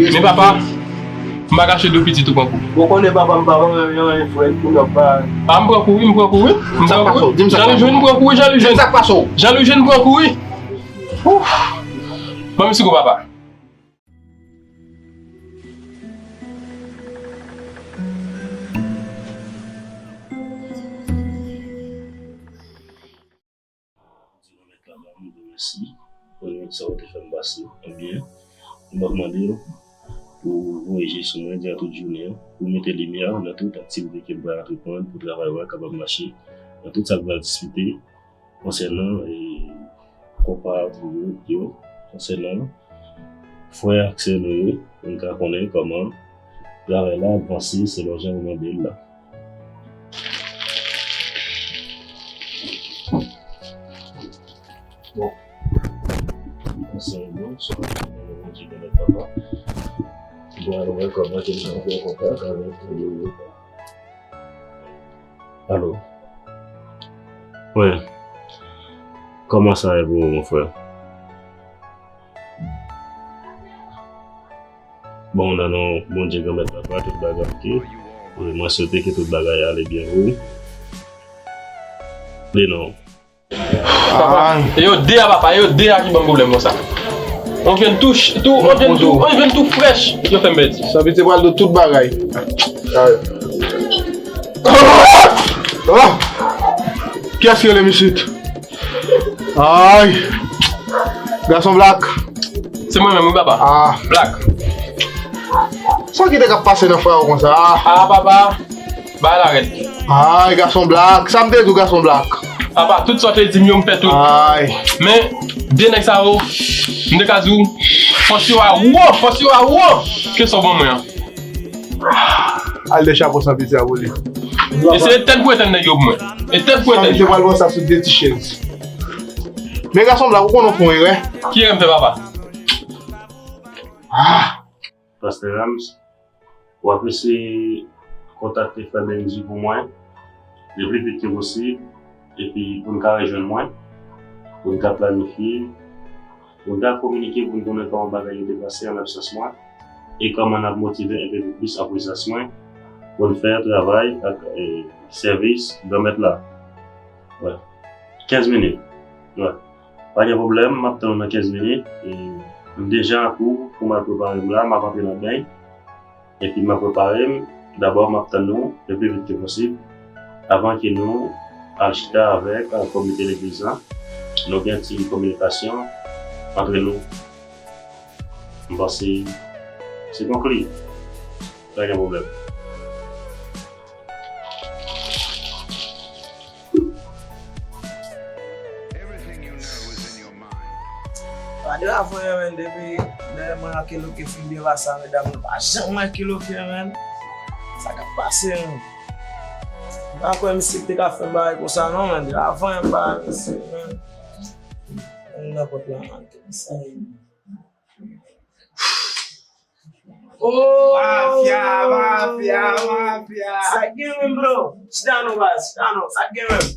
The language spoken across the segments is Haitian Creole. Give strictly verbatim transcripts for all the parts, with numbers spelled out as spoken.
Men papa, m pa ka chede pitit ou pran kou. Ou konnen papa m pa ban mwen anyen frè, pou nòg pa. A, m pran kou wi, m pran kou wi. M pran kou wi. Jan Lujèn, m pran kou wi, Jan Lujèn. Sa k pase w? Jan Lujèn, m pran kou wi. Ouf. Ban m sigo papa. Di Granmèt la, m di w mèsi pou sa w te fè m pase, ebyen, m ap mande w pou voye je sou mwen diran tout jounen an, pou mete limyè nan tout aktivite ke m pral antreprann, pou travay mwen kapab mache nan tout sa k pral diskite konsènan, e, konpa pou yo, konsènan frè ak sè nou yo, pou n ka konnen kòman travay la ap vanse selon jan ou mande l la. Bon. Ansanm, bonswa. Nan non Bondye, Granmèt Papa. Bon, alò, mwen kòmanse nan fè kontak avèk, euh, alo. Wi. Kòman sa ye pou ou, mon frè? Bon, nan non Bondye Granmèt Papa, tout bagay oke. Wi, mwen swete ke tout bagay ale byen pou ou. Li non. Papa, e yo de a, papa, e yo de a ki ban m pwoblèm konsa. On jwenn tou, ch- tou, on jwenn tou, on jwenn tou frèch, yo fè m pèdi. Sa piti pral do tout bagay. Ah! Kiyès ki rele m isit? Ay! Gason Black. Se mwen menm, wi, papa. Ah. Black. Sa ki te k ap pase nan frè w konsa? Ah. Ah, papa. Bagay la rèd. Ay, Gason Black. Sa m te di w, Gason Black? Papa, tout sa w te di m yo, m fè tout. Ay. Men, de nèg sa yo, m te ka di w, fòs yo a wo, fòs yo a wo, ke sa w ban mwen an. Al de chapo san piti a pou li. E se etèn pou etèn nèg yo pou mwen. Etèn pou etèn. Sa misye pral pran sa sou de ti chèz. Men Gason Black, ou konnen w fè yon erè. Ki erè m fè, papa? Ah! Pastè Rams, w ap eseye kontakte frè Bendy pou mwen, le pli vit ke posib, epi pou n ka rejwenn mwen, pou n ka planifye, pou n ka kominike, pou n konnen kòman bagay yo te pase an absans mwen, e kòman n ap motive enpe pi plis an prezans mwen, pou n fè travay ak, e, sèvis Granmèt la. Wè. Kenz minit. Wè. Pa gen pwoblèm, m ap tann ou nan kenz minit. E, m deja an kou pou m al prepare m la, m ap antre nan beny. Epi m ap prepare m. Dabò, m ap tann nou le pli vit ke posib. Avan ke nou al chita avèk, a, komite legliz la, nou gen ti kominikasyon antre nou. M panse se konkli. Pa gen pwoblèm. Gade avan yo, men, depi lè mwen ak Eloke fin byen pase a, medam, nou pa janm wè Eloke, men. Sa k ap pase, men? M pa kwè misye te ka fè m bagay konsa, non, men. Depi avan yo, m pa wè misye, men. Nan pòt la, men. Oh! Mafya, mafya, mafya. Sa k gen menm, bro? Chita non, baz, chita non. Sa k gen menm?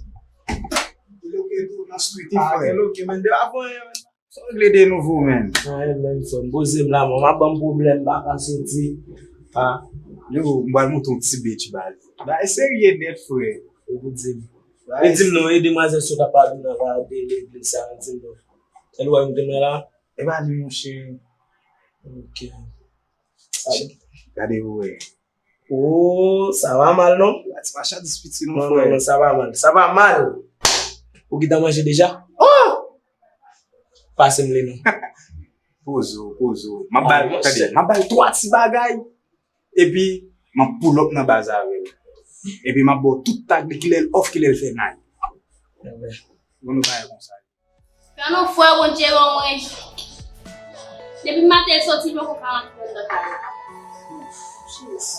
Eloke tou nan street, ah, frè. Eloke, men, depi avan yo, men. Sa w regle de nouvo, men? Anyen, menm, frè. M poze m la, man. M ap ban m pwoblèm, m pa ka soti. Ah. Yo, m pral monte yon ti beat, baz. Bagay serye nèt, frè. E pou di m. E di m non, e demwazèl sot ap pale nan de legliz sa, di m non. E l wè m te la? E pa li, monchè. Ok. Gade pou wè. Oh, sa va mal, non? Ti machadis piti, non, non, frè. Non, non, sa va mal. Sa va mal. Ou gentan manje deja? Oh! Pase m li, non. Poze w, poze w. M ap ba l, tande, m ap ba l twa ti bagay. Epi, m ap pull up nan baz avè l. Epi, m ap ba w tout tag li, kilè l off, kilè l fè night. Bon, nou pa wè konsa. Fè nou fè Bondye ban mwen. Depi maten l soti, m poko ka rantre anndan kay la. Jeez.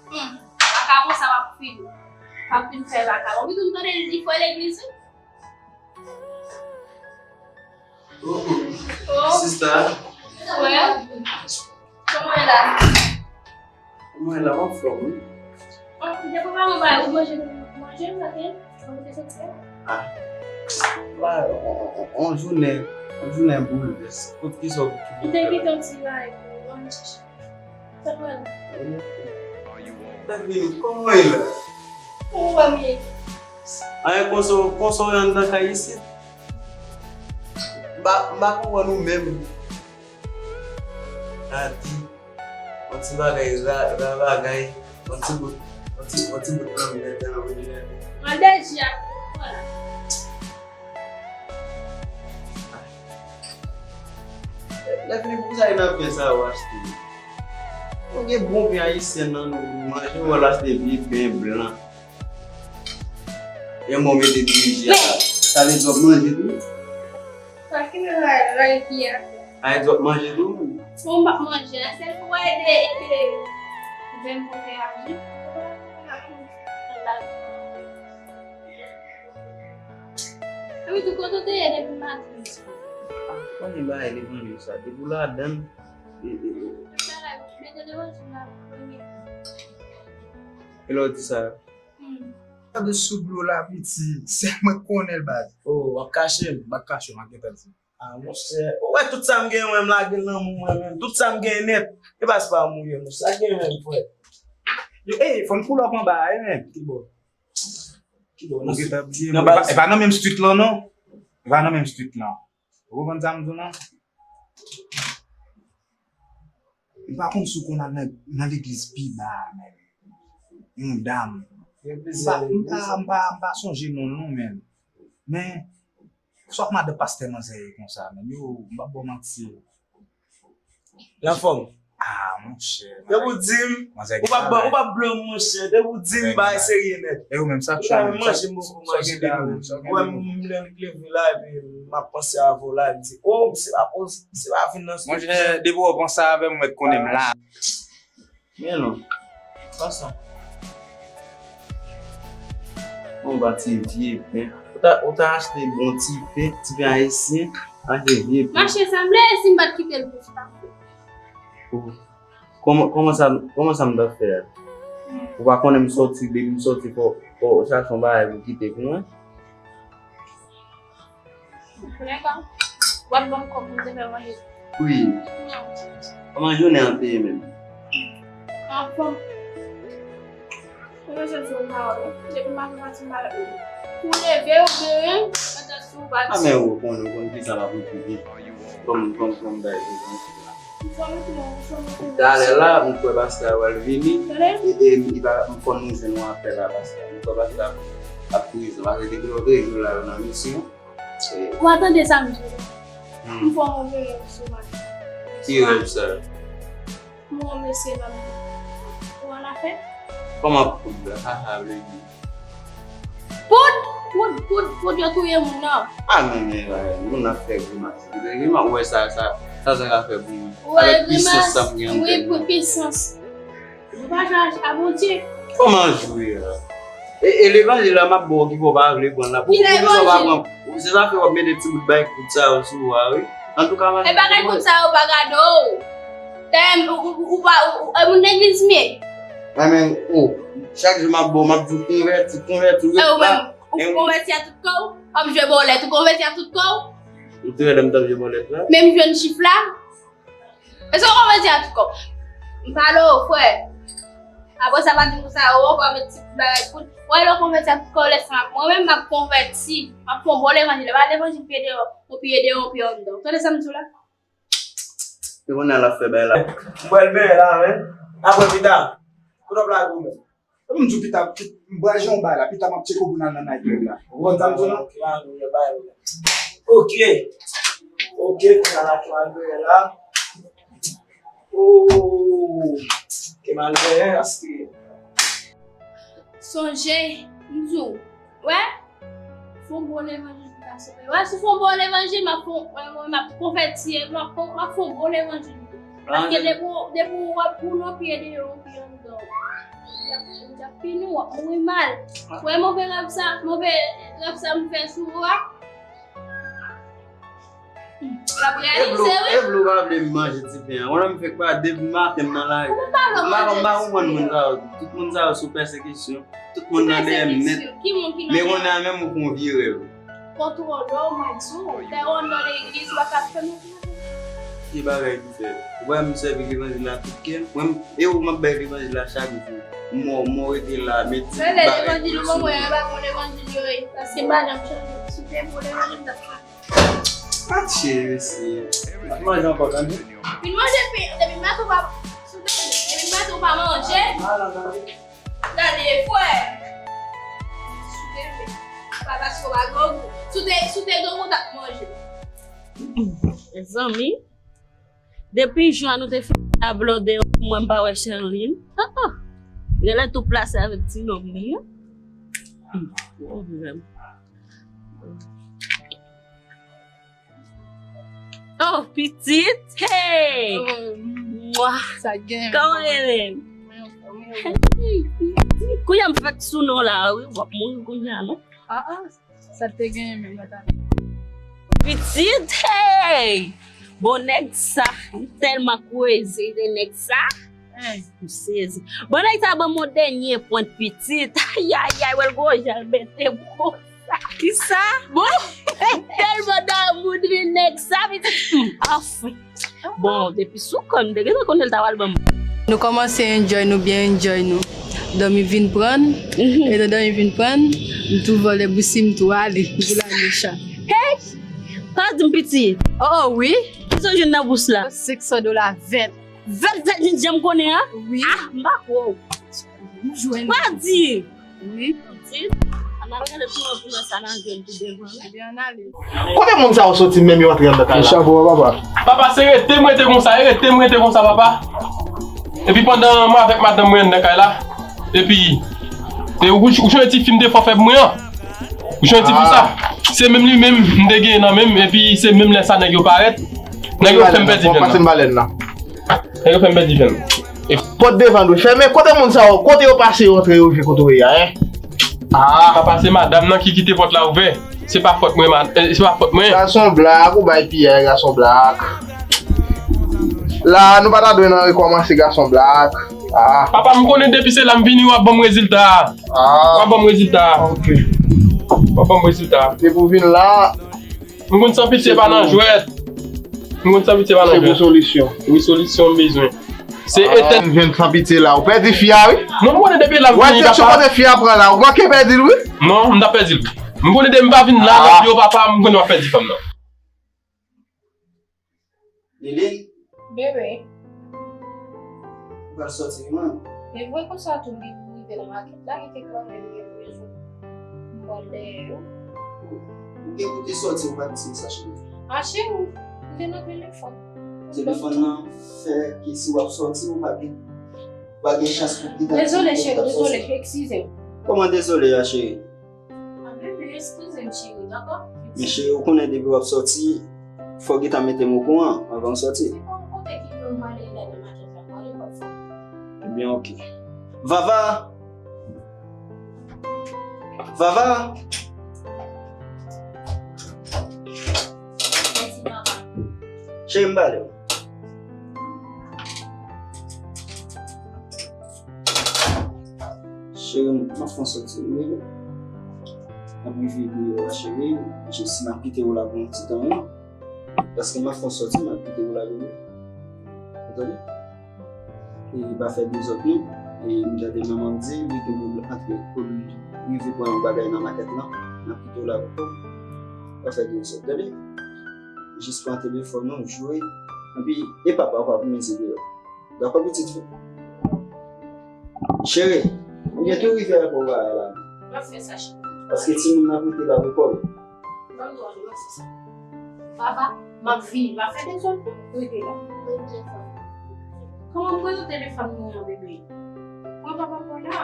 Hmm. Vakabon sa w ap fin. W ap fin fè vakabon. Wi, tou m tande l di frè legliz, wi. Oh. Sista. Frè. Kòman w ye la? Mwen la, m anfòm, wi. Bon, m te prepare yon bagay, ou manje, manje, m tande, ou te soti a? Ah. Ba, on, on, on jounen, on jounen boulvès. Kot kisa w kite? M te kite yon ti bagay pou ou. Sa pral. David, kòman w ye la? Kòman w ye? Ay, konsa, konsa w ye anndan kay isit? M pa, m pa konprann ou menm. Adi, yon ti bagay, ra, ra bagay, yon ti bout, yon ti, yon ti bout nan mèt nan mèt. Mande Jacques, vwala. Lè fini pou sa, e nan pen sa ou achte. Nou gen bon pen ayisyen nan nou manje, ou al achte vye pen blan. E mwen mete dirije a. Sa vle di w ap manje tou? Sa ki nan la, la ki a. A, e di w ap manje tou? Bon, m ap manje. Sèl pou ede, ede. Ven pou fè aji. Epi tou kote w te ye depi maten? Ah, konnen bagay levanjil sa. Depi w ladann, e, e, e. Mete levanjil la premye. E lè w di sa? Hmm. Gade sou dlo la, piti. Sèl mwen k konnen l, baz. Oh, w ap kache m? M ap kache w, m ap gentan di. Ah, monchè. Ou wè tout sa m gen, mwen, m lage l nan men w, mwen menm. Tout sa m gen nèt. E pa se pa mouye, monchè. Sa gen menm, frè. Yo, ey, fò n pull up anba a, wi, men. Ki bò? Ki bò? Nan street. Nan baz. E pa, e pa nan menm street lan, non. E pa nan menm street lan. Ou konprann sa m di w lan? M pa konn si w konn al nan, nan legliz pi ba a, men. Yon dam. M pa, m pa, m pa, m pa sonje non l non, men. Men, swa madan pastè manzè ye konsa, men. Yo, m p ap ba w manti. L anfòm. Ah, monchè. Depi w di m, ou p ap ban, ou p ap blo, monchè. Depi w di m, bagay serye nèt. E ou menm, sa k chòm? Ou ka manje m pou manje la. Ou wè m leve la, epi m ap panse avè w la, m di, oh, misye pa poze, misye pa vin nan studio. Monchè, depi w panse avè m, ou mèt konnen m la. Men non. Pa sa. Bon, ba ti vye pen. Ou ta, ou ta achte bon ti pen, ti pen ayisyen, achte vye pen. Mache sanble, si m pa t kite l pou sa. Ou, kòman, kòman sa, kòman sa m ta fè a? Ou pa konnen m sòti, depi m sòti, fò, fò w chache yon bagay pou kite pou mwen. Nèg la, w ap ban m kòb pou m te fè manje. Wi. Non. Kòman jounen an te ye menm? Anfòm. Ou bezwen di yon pawòl, wi. Depi maten, maten, maten. Pou leve, ou benyen, pandan sou pati. A, men ou konn, ou konn ki sa m ap repoze. Kòm, kòm, kòm bay egzanp la. Talè la, m kwè pastè a pral vini. E, e, li va, m konn nou jwenn yon apèl a pastè a. M kwè pastè a ap prizon. Paske depi lòt jou la, yo nan misyon. Ou pa tande sa m di w? Hmm. M fè yon rèv sou maten. Ki rèv sa? M wè yon mesye nan ou annafè. Kòman poud la? Sa sa vle di? Poud? Poud, poud, poud, yo touye moun nan. A non, men, men, moun ap fè grimas. Grimas, ou wè sa, sa, sa, sa ka fè pou mwen. Ou wè grimas? Avèk pisans sa m gen an tèt mwen. Wi, pou pisans. Ou pa jan a Bondye. Kòman jwe a? E, e levanjil la m ap ba w ki fè w pa vle pran la. Poukisa w pa pran? Se sa fè w ap mete ti bout bay kout sa yo sou ou a, wi. Antouka, m ap... E bagay kout sa yo pa gade w. Tèm, ou, ou, ou pa, ou, ou, e moun legliz m ye. A men, oh, chak jou m ap ba w, m ap di w konvèti, konvèti, wi. E ou menm, ou konvèti a tout kò w? W ap jwe bòlèt, ou konvèti a tout kò w? Ou te wè lè m t ap jwe bòlèt la? Menm jwenn chif la? Èske w konvèti a tout kò w? M pale w, frè. Apre sa, pa di m konsa, o, w ap met ti bagay kout. Wè, lè w konvèti a tout kò w, lè sa, mwen menm, m ap konvèti. M ap fè yon bon levanjil. E pa levanjil pye deyò, yon pye deyò, yon pye anndan. Ou tande sa m di w la? Se kounye a l ap fè bagay la. M pral benyen la, men. Apre pita. Kote w ap lage w menm? Epi m di w pita, m pral jwenn yon bagay la, pita m ap tcheke w pou n al nan night club la. Ou konn sa m di w la? Ok. Ok, fè sa la ki mal veye la. Oh, ki mal veye, paske... Sonje, m di w, wè? Fè yon bon levanjil pou ta sove. Wè, si w fè yon bon levanjil, m ap fè, mwen, mwen, m ap konvèti, m ap, m ap fè yon bon levanjil. Paske depi w, depi w ap pou nan pye deyò, w pye anndan. W ap, w ap fini, w ap mouri mal. Wè move rèv sa, move rèv sa m fè sou ou a. L ap reyalize, wi. Evlo, Evlo pa vle m manje ti pen an. Wè m fèk pa depi maten m nan lari. M pa konprann moun sa yo. Tout moun sa yo sou pèsekisyon. Tout moun nan dèyè m nèt. Ki moun ki nan dèyè? Men kounye a menm ou fè yon vye rèv. Kontwole w, mwen di w. Lè w nan legliz, ou pa ka fè m. Ki bagay ki fèt? Ou wè m sèvi levanjil la tout kè m. Mwen, e ou m ap bay levanjil la chak jou. M mò, m mò rete la, met ti bagay pou yo sou mwen. Levanjil ou ban mwen an, e pa bon levanjil yo ye. Paske madanm chanje. Si w te bon levanjil, m t ap chanje. Atye, mesye. Manje ankò, tande. Vin manje, depi maten ou pa, si w te, depi maten ou pa manje. Gade, frè. Si w te, pa paske w pa grangou. Si w te, si w te grangou, w t ap manje. Mezanmi, depi jou a nou te fin tablo deyò, mwen m pa wè Sherline. Ah, ah. Genlè tou plase avèk ti nonm li an. Hmm, pwoblèm. Oh, pitit! Hey! Oh, mwa! Sa gen? Kòman w rele? Mwen anfòm, mwen anfòm. Hey, pitit! Kounye a m fèk sou non la, wi. W ap mouri kounye a, non? Ah, ah. Sa te genyen menm, mwen ta. Pitit, hey! Bon, nèg sa, m tèlman kweze de nèg sa. Hey. M sezi. Bon, nèg sa ban m yon dènye pwent, pitit. Ayayay, wè l gwo jan l mete m konsa. Kisa? Bon, m tèlman damou de nèg sa, pitit. Hmm, anfen. Bon, depi sou kò m, m te gentan konnen l ta pral ban m. Nou kòmanse enjoy, nou byen enjoy nou. Dòmi vin pran n, mhm, e lè dòmi vin pran n, m tou vòlè bousi m tou ale, m tou la mechan. Hey! Pa di m pitit. Oh, oh, wi. Kisa w jwenn nan bous la? Senk san dola vèt. Vèt, vèt, vin janm konnen an? Wi. Ah, m pa kwè w. M jwenn. Pa di! Wi. Pitit, ann al gade pou mwen, pou mwen sa nan jwenn pi devan la. Ebyen, ann ale. Kote moun sa yo soti menm yo antre anndan kay la? Chapo, papa. Papa, se rete m rete konsa, e rete m rete konsa, papa. Epi pandan mwen avèk madanm mwen anndan kay la, epi, e ou, ou jwenn ti fi m te fò fè pou mwen an. Ou jwenn ti fi sa. Ah. Se menm li menm m te genyen nan men m, epi se menm lè sa nèg yo parèt. Nèg yo fè m pèdi vyann nan. Pase m balèn nan. Nèg yo fè m pèdi vyann. Pòt devan dwe fèmen. Kote moun sa yo? Kote yo pase yo antre yo rive kote w ye a, en? Ah. Papa, se madanm nan ki kite pòt la ouvè. Se pa fòt mwen, ma-, eh, se pa fòt mwen. Gason blak, ou bay piyay, gason blak. La, nou pa ta dwe nan rekòmanse, gason blak. Ah. Papa, m konnen depi se la m vini, w ap ban m rezilta. Ah. W ap ban m rezilta. Ok. W ap ban m rezilta. Depi w vin la, M konn san pitye pa nan jwèt. M konn san pitye pa nan jwèt. Se pou solisyon. Wi, solisyon m bezwen. Se etèn. M jwenn san pitye la. Ou pèdi fi a, wi. Non, m konnen depi la m vini, papa. Wè direksyon kote fi a pran la. Ou manke pèdi l, wi. Non, m t ap pèdi l. M konnen depi m pa vin la, yo, papa, m konnen m ap pèdi fanm nan. Lili? Bebe. Ou pral sòti, wi, manmi. E vre konsa tou, li rive nan makèt la, li te klame, li gen pou yo sou. M pral dèyè yo. Ou gen pou te sòti, ou pa t di sa, cheri. A, cheri, m te nan telefòn. Telefòn nan fè ke si w ap sòti, ou pa gen, ou pa gen chans pou gentan. Dezole, cheri, dezole, eskize m. Kòman dezole a, cheri? A, bebe, eskize m, cheri, dakò? Men cheri, ou konnen depi w ap sòti, fò w gentan mete m okouran anvan w sòti. Se pa yon kote ki pou m prale la nan makèt la, prale kòb sa. Ebyen, oke. Vava! Vava! Mèsi, papa. Cheri, m pale w. Cheri, m ap fè yon sòti, wi. M ap rive deyò a, cheri. Jis m ap kite w la pou yon ti tan, wi. Paske m ap fè yon sòti, m ap kite w la, bebe. Ou tande? E pa fè dezòd, non. E m tande manman m di, li gen pou l antre, pou l rive pran yon bagay nan makèt lan. M ap kite w la, dakò? Pa fè dezòd, tande? Jis pran telefòn ou, jwe. Epi, e papa w ap mize deyò. Dakò, pitit fi? Cheri, ou byen tou rive a pou bagay la. M ap fè sa, cheri. Paske timoun nan ap rete la lekòl. Ban m dwa, m ap fè sa. Papa, m ap vini, m ap fè dezòd tou. Rete la. Kòman m prezante telefòn mwen an, bebe? Pran papa pa la.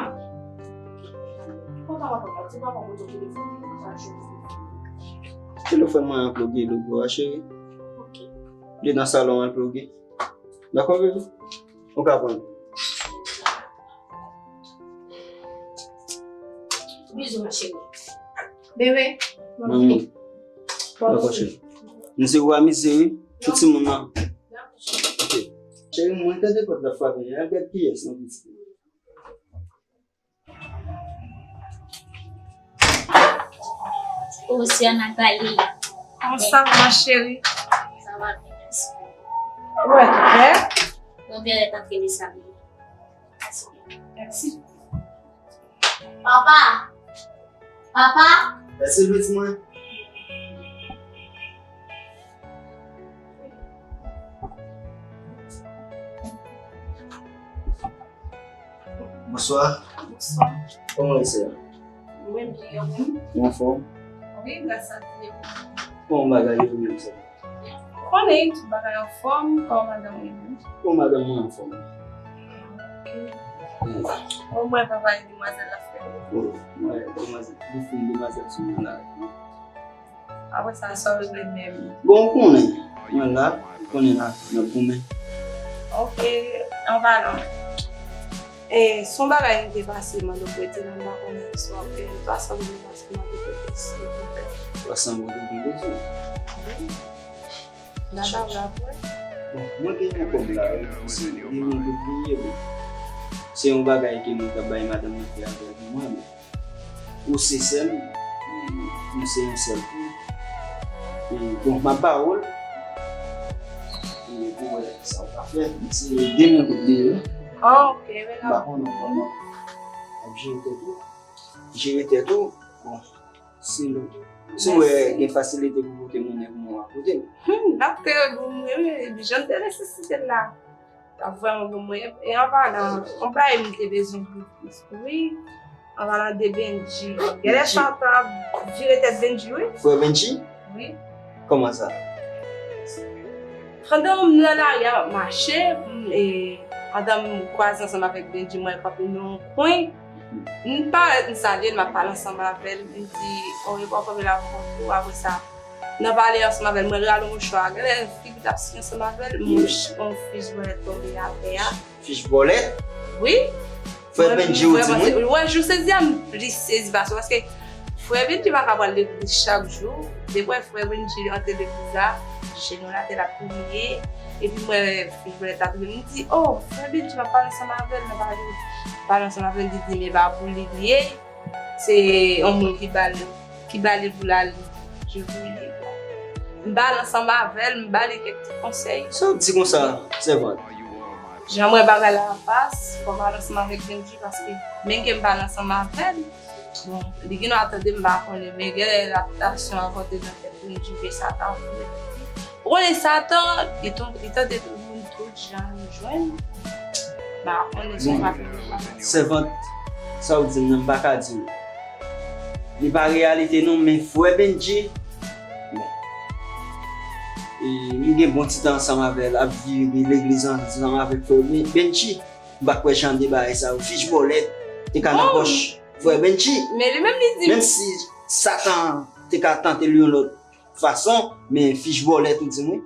Pran papa pa la. Di papa pote telefòn li, li pa jwenn telefòn. Telefòn mwen an ploge, logo a, cheri. Ok. Li nan salon an, ploge. Dakò, bebe? Ou ka pran. Bizou, ma chérie. Bebe, manmi. Dakò, cheri. M di ou amize, wi. Tout timoun nan. Ok. Cheri, mwen tande pòt la frape. Al gad kiyès nan pitit. Oh, c'est Nathalie. Comment ça va, ma chérie? Ça va bien, merci. Ou wè tout klè? Yon bèl lèt antre, mezanmi. Mèsi. Papa! Papa! Mèsi, pitit mwen. Bonswa. Bonswa. Kòman w ye, sè? Mwen byen, ou menm? Ou anfòm? Wi, gras a Dye. Kòman bagay yo menm, sè? Ou konnen, tout bagay anfòm, kòman madanm ou ye menm? Bon, madanm mwen anfòm. Ok. Wi. Omwen papa e demwazèl la fè. Wi, mwen, demwazèl, li fin demwazèl sou mwen la. Apre sa, sa w regle menm? Bon, ou konnen, mwen la, ou konnen la, n ap goumen. Ok, an palan. E, se yon bagay m te pase, mande w prete la, m pa konnen si w ap gen twa san goud, m pase mande w prete, silvouplè. Twa san goud ou gen bezwen? Wi. N ap pale apre. Bon, mwen gen yon kòb la, wi, se de mil goud li ye, bon. Se yon bagay ke mwen t ap bay madanm nan fè avè l pou mwen, men. Ou se sè m, nou se yon sèl tou. E, bon, m ap ba ou l. E, pou wè sa w ka fè. Se de mil goud li ye. Ah, ok, men m pa konnen kòman w ap jere tèt ou. Jere tèt ou. Bon, si, si w wè gen fasilite pou pote monnen pou mwen, w ap pote l. Hmm, l ap trè bon, wi, wi, jan m te nesesite l la. T ap vrèman bon mwen. E an palan, yon bagay m te bezwen pou, wi. An palan de Bendji. Genlè Bendji. Satan ap vire tèt Bendji, wi. Frè Bendji? Wi. Kòman sa? Pandan m nan lari a, m ap mache, m, e, pandan m kwaze ansanm avèk Bendji, mwen kanpe nan yon kwen. M parèt, m salye l, m ap pale ansanm avè l. M di, "O, e kòman l ap konprann tou?" Apre sa, nan pale ansanm avè l, mwen rale yon mouchwa. Genlè figi t ap siye ansanm avè l, mouch, yon fich bòlèt tonbe atè a. Fich bòlèt? Wi. Frè Bendji ou di mwen? Wè, jou sezi a, m plis sezi pase w, paske frè Bendji pa ka pral legliz chak jou. Depi frè Bendji antre legliz la, jenou l atè, l ap priye. Epi m wè fich bòlèt la tonbe. M di, "O, frè Bendji, m ap pale ansanm avè l, m ap pale, pale ansanm avè l." Li di, "Men pa pou li li ye." Se yon moun ki ba l, ki ba li pou l al jwe pou li. M pale ansanm avè l, m ba li kèk ti konsèy. Sa w di konsa, sèvant? Jan m wè bagay la ap pase, fò m pale ansanm avèk Bendji, paske menm ke m pale ansanm avè l, bon, li gen dwa tande m pa konnen, men genlè l ap tasyon avòte nan tèt Bendji, ke Satan vle. Ou konnen Satan, li tou, li tande tout moun tout jan li jwenn. M pa konnen si w pa fè. Sèvant, sa w di m nan, m pa ka di w. Li pa reyalite non, men frè Bendji, bon. E, m gen bon ti tan ansanm avè l, ap vire legliz ansanm avèk frè Ben-, Bendji. M pa kwè jan de bagay sa yo. Fich bòlèt te ka nan pòch frè Bendji. Men li menm li di m. Menm si Satan te ka tante l yon lòt fason, men fich bòlèt ou di m wi.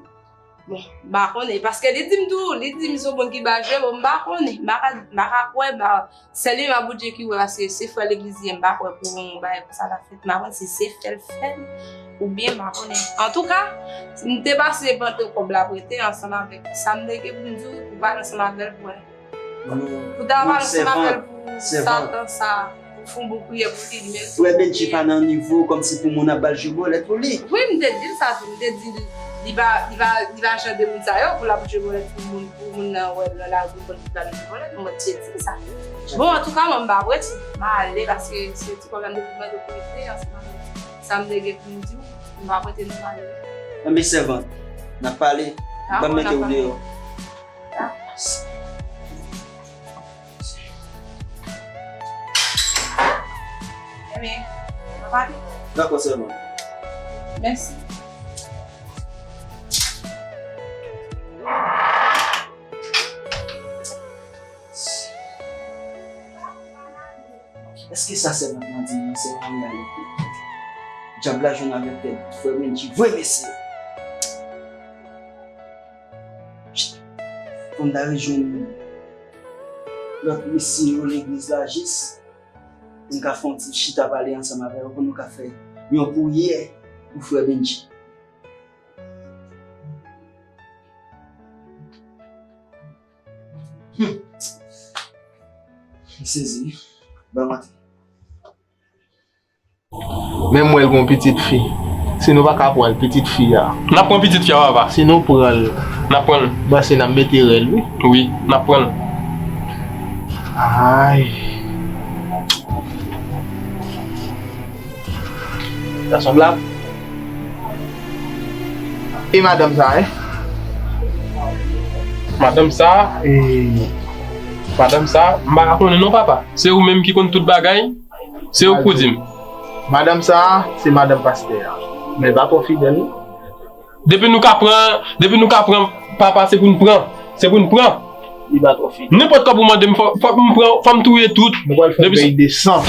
Bon, m pa konnen, paske li di m tou, li di m se yon moun ki ba jwe, bon, m pa konnen, m pa ka, m pa ka kwè, m pa, sèl li m ap Bondye ki wè, paske se frè legliz li ye, m pa kwè pou yon bagay konsa ta fèt, m pa konn si se fè l fè l, oubyen m pa konnen. Antouka, m te pase pote kòb la prete ansanm avèk sa m te gen pou m di w, pou pale ansanm avè l pou wè. Pou ta pale ansanm avè l pou Satan sa, pou fè yon bon priyè pou li, li menm. Frè Bendji pa nan nivo kòmsi pou moun ap ba l jwe bòlèt pou li. Wi, m te di l sa tou, m te di l, li pa, li pa, li pa jan de moun sa yo, pou l ap jwe bòlèt pou moun, pou moun nan wè l nan lari, pou l ba l jwe bòlèt, mwen te di l sa. Bon, antouka, mwen, m pa prete, m ale, paske se ti kòb la m te mande pou prete, ansanm avèk sa m te gen pou m di w, m pa prete non, m ale. Enben, sèvant, n ap pale, m pa mete w deyò. Dakò. Enben, n ap pale. Dakò, sèvant. Mèsi. Èske sa sèvant lan di m nan se yon reyalite? Dyab la jwenn avèk tèt frè Bendji vre, mesye. Fò m ta rejwenn lòt mesye yo legliz la jis pou n ka fè yon ti chita pale ansanm avè yo, pou nou ka fè yon priyè pou frè Bendji. Hmm. M sezi. Bon maten. Men m wè l gon pitit fi. Si nou pa ka pran l, pitit fi a. N ap pran pitit fi a, papa. Si nou pran l, n ap pran l. M panse n ap mete rèl, wi. Wi, n ap pran l. Ay. Sa sanble ak. E madanm sa, e? Madanm sa, e. Madanm sa, m pa ka konnen non, papa. Se ou menm ki konn tout bagay. Se ou k pou di m. Madanm sa, se madanm pastè a. Men l pa twò fidèl, non. Depi nou ka pran, depi nou ka pran, papa, se pou n pran. Se pou n pran. Li pa twò fidèl. Nenpòt kòb ou mande m, fò, fòk m pran, fò m touye tout. Nou pral fè yon bèy de san.